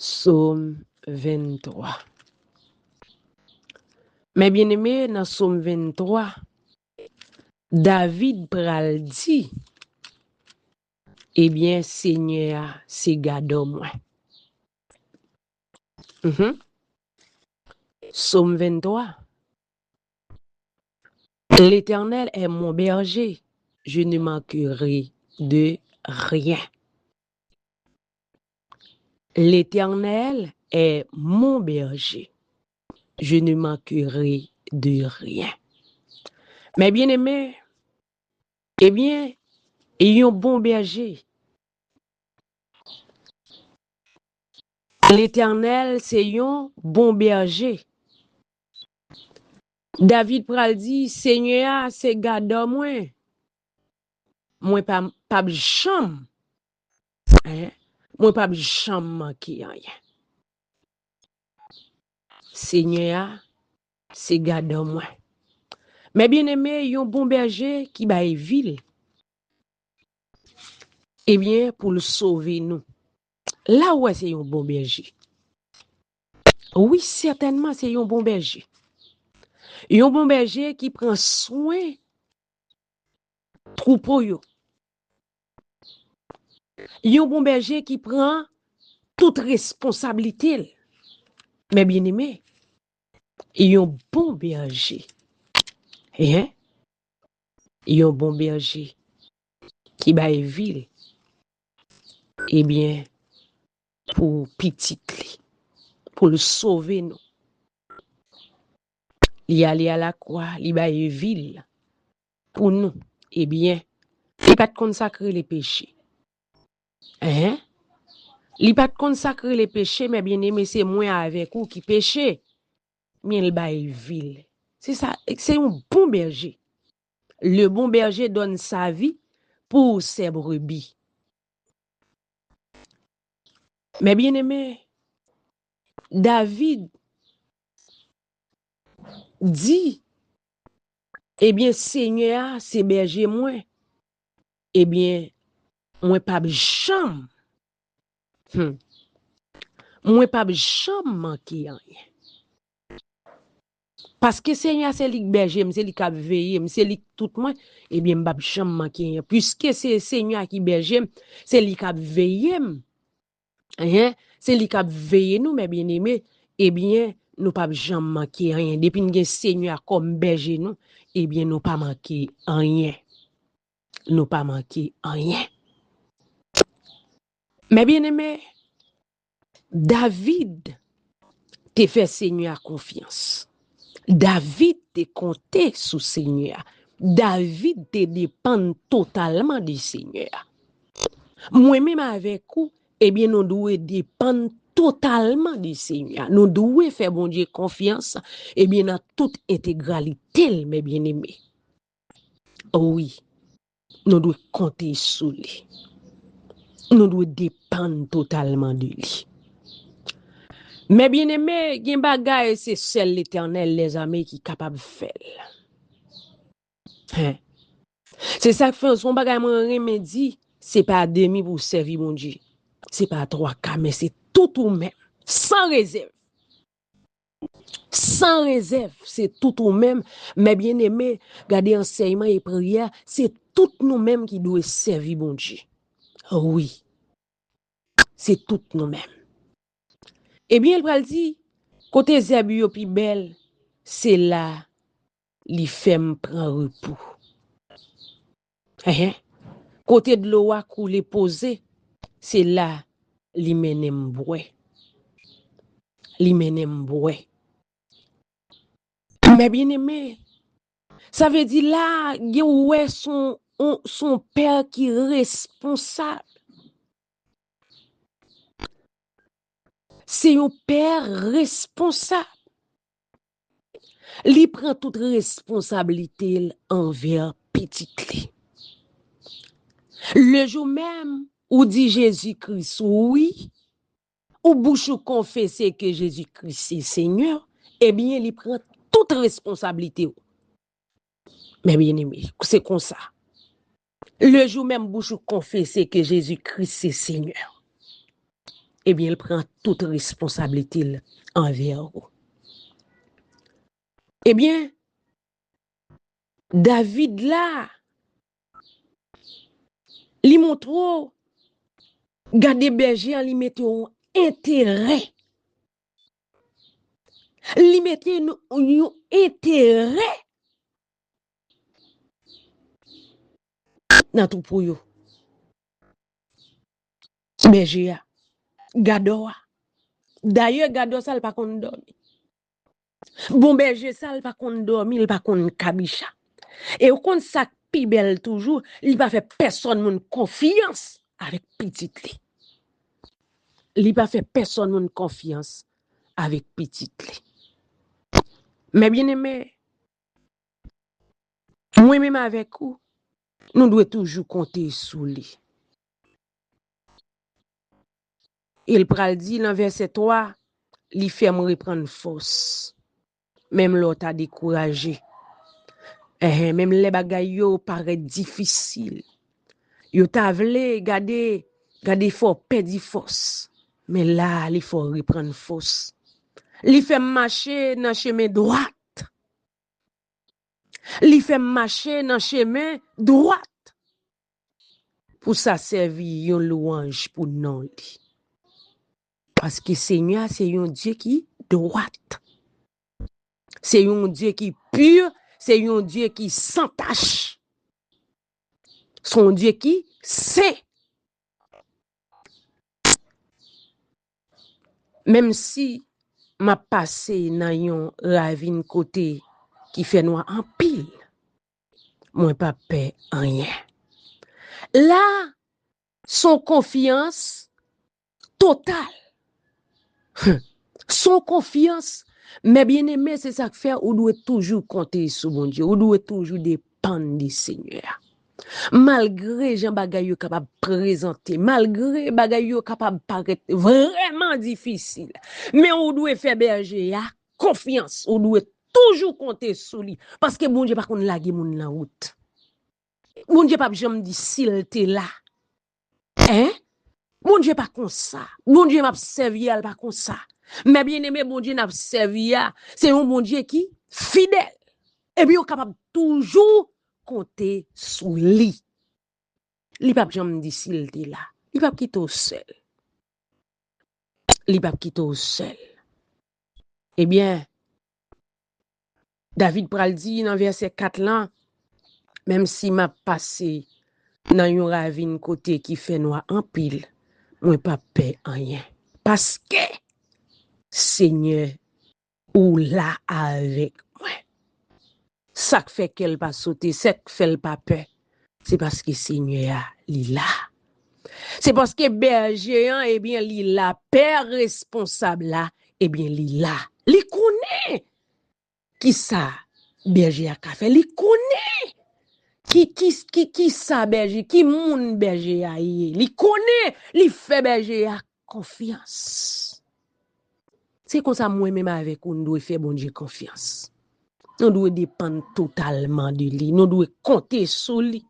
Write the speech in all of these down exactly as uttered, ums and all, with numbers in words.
Sòm venntwa. Men byeneme, nan Sòm venntwa, David pral di, ebyen, Senyè a se gadò mwen. Mhm. Sòm venntwa. L'Éternel est mon berger, je ne manquerai de rien. L'Éternel est mon berger, je ne manquerai de rien. Men byeneme, ebyen, yon bon bèje. Letènèl se yon bon bèje. David pral di, Senyè a se gadò mwen. Mwen pa, p ap janm, en, mwen p ap janm manke anyen. Senyè a se gadò mwen. Men byeneme, yon bon bèje ki bay vi l, ebyen, pou l sove nou. La ou wè se yon bon bèje. Wi, sètènman, se yon bon bèje. Yon bon bèje ki pran swen twoupo yo. Yon bon bèje ki pran tout responsablite l. Men byeneme, yon bon bèje, en, yon bon bèje ki bay vi l, ebyen, pou pitit li, pou l sove nou. Li ale alakwa, li bay vi l pou nou. Ebyen, li pa t konn sa k rele peche. En? Li pa t konn sa k rele peche, men byeneme, se mwen avèk ou ki peche. Men l bay vi l. Se sa, se yon bon bèje. Le bon berger donne sa vie pour ses brebis. Men byeneme, David di, ebyen, Senyè a se bèje mwen. Ebyen, mwen p ap janm, hmm, mwen p ap janm manke anyen. Paske Senyè a se li k bèje m, se li k ap veye m, se li k tout mwen, ebyen, m p ap janm manke anyen. Piske se Senyè a ki bèje m, se li k ap veye m, en, se li k ap veye nou, men byeneme, ebyen, nou p ap janm manke anyen. Depi n gen Senyè a kòm bèje nou, ebyen, nou pa manke anyen. Nou pa manke anyen. Men byeneme, David te fè Senyè a konfyans. David te konte sou Senyè a. David te depann totalman de Senyè a. Mwen menm avèk ou, ebyen, nou dwe depann totalman de Senyè a. Nou dwe fè Bondye konfyans, ebyen, nan tout entegralite l, men byeneme. Wi, nou dwe konte sou li. Nou dwe depann totalman de li. Men byeneme, gen bagay se sèl Letènèl lèzame ki kapab fè l. Hen. Se sa k fè, se yon bagay mwen renmen di, se pa demi pou w sèvi Bondye. Se pa twa ka, men se tout ou menm, san rezèv. San rezèv, se tout ou menm. Men byeneme, gade ansèyman e priyè, se tout nou menm ki dwe sèvi Bondye. Wi, se tout nou menm. Ebyen, l pral di, kote zèb yo pi bèl, se la li fè m pran repo. Enhen. Kote dlo a koule poze, se la li mennen m bwè. Li mennen m bwè. Men byeneme, sa vle di la, gen ou wè son, on, son pè ki responsab. Se yon pè responsab. Li pran tout responsablite l anvè pitit li. Le jou menm ou di Jezi Kris wi, ou bouch ou konfese ke Jezi Kris se Senyè, ebyen, li pran tout responsablite w. Men byeneme, se konsa. Le jou menm bouch ou konfese ke Jezi Kris se Senyè, ebyen, l pran tout responsablite l anvè ou. Ebyen, David la, li montre w, gade bèje an, li mete yon enterè. Li mete yon, yon enterè nan twoupo yo. Bèje a, gadò a. Dayè, gadò sa, l pa konn dòmi. Bon bèje sa, l pa konn dòmi, l pa konn kabicha. E ou konn sa k pi bèl toujou, li pa fè pèsòn moun konfyans avèk pitit li. Li pa fè pèsòn moun konfyans avèk pitit li. Men byeneme, mwen menm avèk ou, nou dwe toujou konte sou li. E l pral di nan vèsè twa, li fè m reprann fòs. Menm lè w ta dekouraje. Enhen, menm lè bagay yo parèt difisil. Yo ta vle gade, gade fè w pèdi fòs. Men la, li fè w reprann fòs. Li fè m mache nan chemen dwat. Li fè m mache nan chemen dwat. Pou sa sèvi yon lwanj pou non li. Paske Senyè a se yon Dye ki dwat. Se yon Dye ki pi, se yon Dye ki san tach. Se yon Dye ki sen. Menm si m ap pase nan yon ravin kote ki fè nwa anpil, mwen p ap pè anyen. La, se yon konfyans total. Se yon konfyans, men byeneme, se sa k fè ou dwe toujou konte sou Bondye, ou dwe toujou depann de Senyè a. Malgre jan bagay yo kapab prezante, malgre bagay yo kapab parèt vrèman difisil, men ou dwe fè bèje a konfyans, ou dwe toujou konte sou li, paske Bondye pa konn lage moun nan wout. Bondye p ap janm di si l te la. Hein? Bondye pa konsa. Bondye m ap sèvi a, l pa konsa. Men byeneme, Bondye n ap sèvi a, se yon Bondye ki fidèl. Epi ou kapab toujou konte sou li. Li p ap janm di si l te la. Li p ap kite w sèl. Li p ap kite w sèl. Ebyen, David pral di nan vèsè kat lan, menm si m ap pase nan yon ravin kote ki fè nwa anpil, mwen p ap pè anyen. Paske Senyè ou la avèk mwen. Sa k fè kè l pa sote, sa k fè l pa pè, se paske Senyè a, li la. Se paske bèje an, ebyen, li la, pè responsab la, ebyen, li la. Li konnen kisa bèje a ka fè. Li konnen ki, ki, ki, kisa bèje, ki moun bèje a ye. Li konnen, li fè bèje a konfyans. Se konsa mwen menm avèk ou, nou dwe fè Bondye konfyans. Nou dwe depann totalman de li. Nou dwe konte sou li.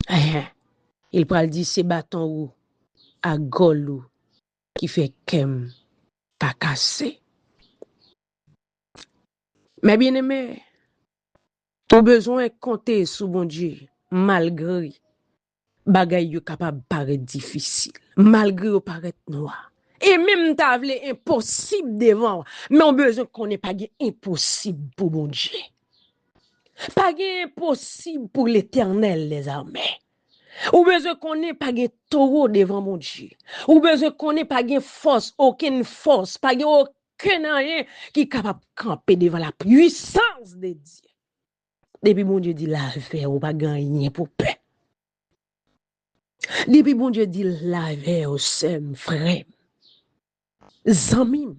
Enhen. E l pral di, se baton ou ak gòl ou ki fè kè m pa kase. Men byeneme, ou bezwen konte sou Bondye malgre bagay yo kapab parèt difisil, malgre yo parèt nwa. E menm ta vle enposib devan w, men w bezwen konnen pa gen enposib pou Bondye. Pa gen enposib pou Letènèl dèzame. Ou bezwen konnen pa gen towo devan Bondye. Ou bezwen konnen pa gen fòs, okenn fòs, pa gen okenn anyen ki kapab kanpe devan la puissance de Dieu. Depi Bondye di l avè w, ou pa gen anyen pou pè. Depi Bondye di l avè w, sè m, frè m, zanmi m,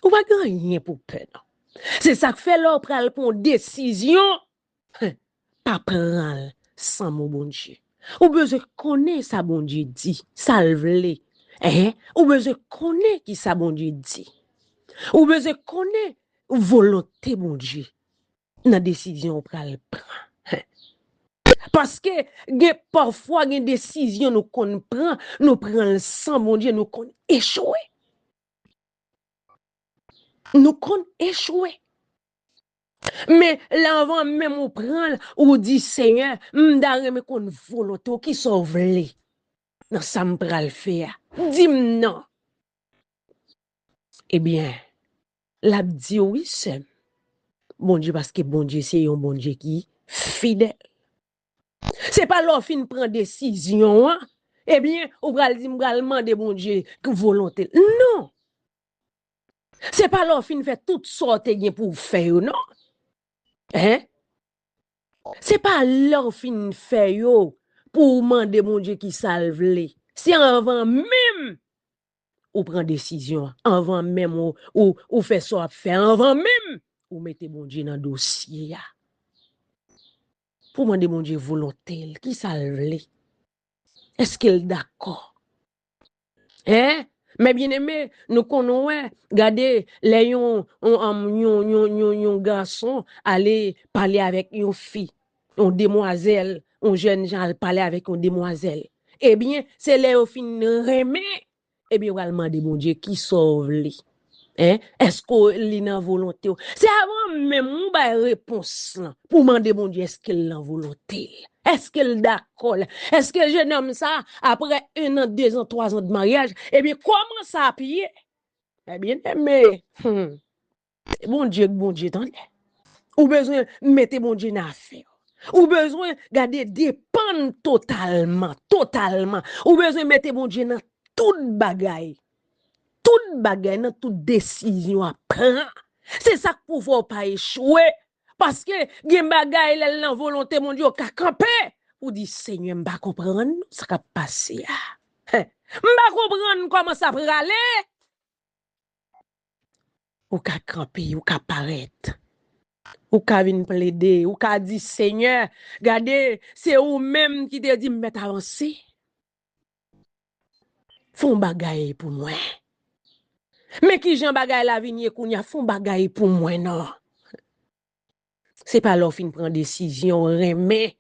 ou pa gen anyen pou pè, non. Se sa k fè lè w pral pran yon desizyon, pa pran l san mo Bondye. Ou bezwen konnen sa Bondye di, sa l vle. Enhen, ou bezwen konnen kisa Bondye di. Ou bezwen konnen volonte Bondye nan desizyon ou pral pran. Paske gen pafwa gen desizyon nou konn pran, nou pran l san Bondye, nou konn echwe. Nou konn echwe. Men lè anvan menm ou pran l, ou di, Senyè, m ta renmen konn volonte w, kisa w vle nan sa m pral fè a. Di m non. Ebyen, l ap di w, wi, sè m. Bondye, paske Bondye se yon Bondye ki fidèl. Se pa lè w fin pran desizyon an, ebyen, ou pral di, m pral mande Bondye ki volonte l. Non! Se pa lè w fin fè tout sa w te gen pou w fè yo, non. Hein? Se pa lè w fin fè yo pou w mande Bondye kisa l vle. Se anvan menm ou pran desizyon an, anvan menm ou, ou, ou fè sa w ap fè, anvan menm ou mete Bondye nan dosye a. Pou w mande Bondye volonte l, kisa l vle? Èske l dakò? Hein? Men byeneme, nou konn wè, gade, lè yon, yon, um, yon, yon, yon, yon gason ale pale avèk yon fi, yon demwazèl, yon jèn jan al pale avèk yon demwazèl. Ebyen, se lè yo fin renmen, ebyen, yo pral mande Bondye, kisa w vle? Hein? Èske w, li nan volonte w? Se avan menm ou bay repons lan pou w mande Bondye èske l nan volonte l. Èske l dakò la? Èske jennonm sa, apre en an, de zan, twa zan de maryaj, ebyen, kòman sa ap ye? Ebyen, byeneme, hmm, se Bondye k Bondye, tande. Ou bezwen mete Bondye nan afè w. Ou bezwen, gade, depann totalman, totalman. Ou bezwen mete Bondye nan tout bagay. Tout bagay, nan tout desizyon w ap pran. Se sa k pou fè w pa echwe. Paske gen bagay, lè l nan volonte Bondye, w ka kanpe. Ou di, Senyè, m pa konprann sa k ap pase a. Hen, m pa konprann kòman sa prale. Ou ka kanpe, ou ka parèt. Ou ka vin plede, ou ka di, Senyè, gade, se ou menm ki te di m mèt avanse. Fè yon bagay pou mwen. Men kijan bagay la vin ye kounye a, fè yon bagay pou mwen non. Se pa lè w fin pran desizyon, w renmen.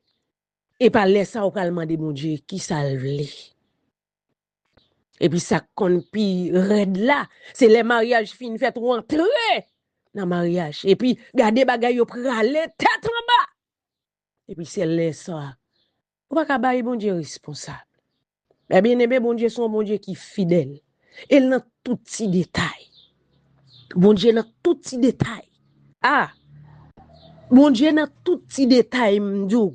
E pa lè sa w pral mande Bondye kisa l vle. Epi sa k konn pi rèd la, se lè maryaj fin fèt, ou antre nan maryaj. Epi gade bagay yo prale tèt anba. Epi se lè sa, ou pa ka bay Bondye responsab. Men byeneme, Bondye se yon Bondye ki fidèl. E l nan tout ti detay. Bondye nan tout ti detay. Ah! Bondye nan tout ti detay, m di w.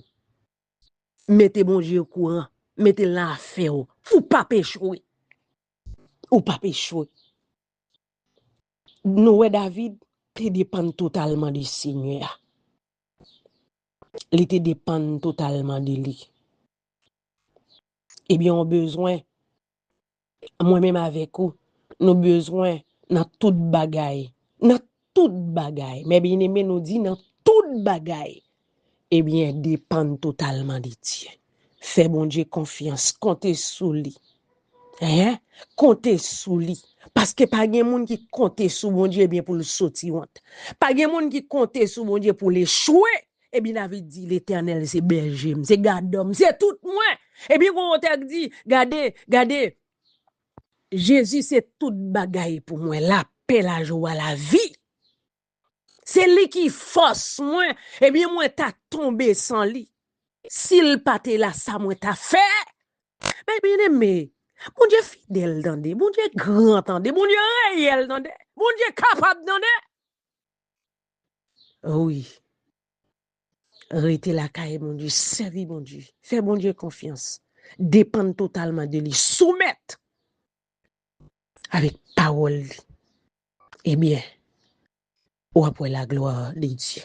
Mete Bondye okouran. Mete l nan afè w. Ou p ap echwe. Ou p ap echwe. Nou wè David te depann totalman de Senyè a. Li te depann totalman de li. Ebyen, ou bezwen, mwen menm avèk ou, nou bezwen nan tout bagay, nan tout bagay. Men byeneme, nou di nan tout bagay. Ebyen, depann totalman de Dye. Fè Bondye konfyans, konte sou li. Hein? Konte sou li. Paske pa gen moun ki konte sou Bondye, ebyen, pou l soti wont. Pa gen moun ki konte sou Bondye pou l echwe. Ebyen, David di, Letènèl se bèje m, se gadò m, se tout mwen. Ebyen, gon otè k di, gade, gade, Jezi se tout bagay pou mwen, lapè, lajwa, lavi. Se li ki fòs mwen, ebyen, mwen ta tonbe san li. Si l pa te la, sa mwen ta fè? Men byeneme, Bondye fidèl, tande. Bondye gran, tande. Bondye reyèl, tande. Bondye kapab, tande. Wi. Rete lakay Bondye, sèvi Bondye, fè Bondye konfyans, depann totalman de li, soumèt avèk pawòl li. Ebyen, w ap wè laglwa de Dye.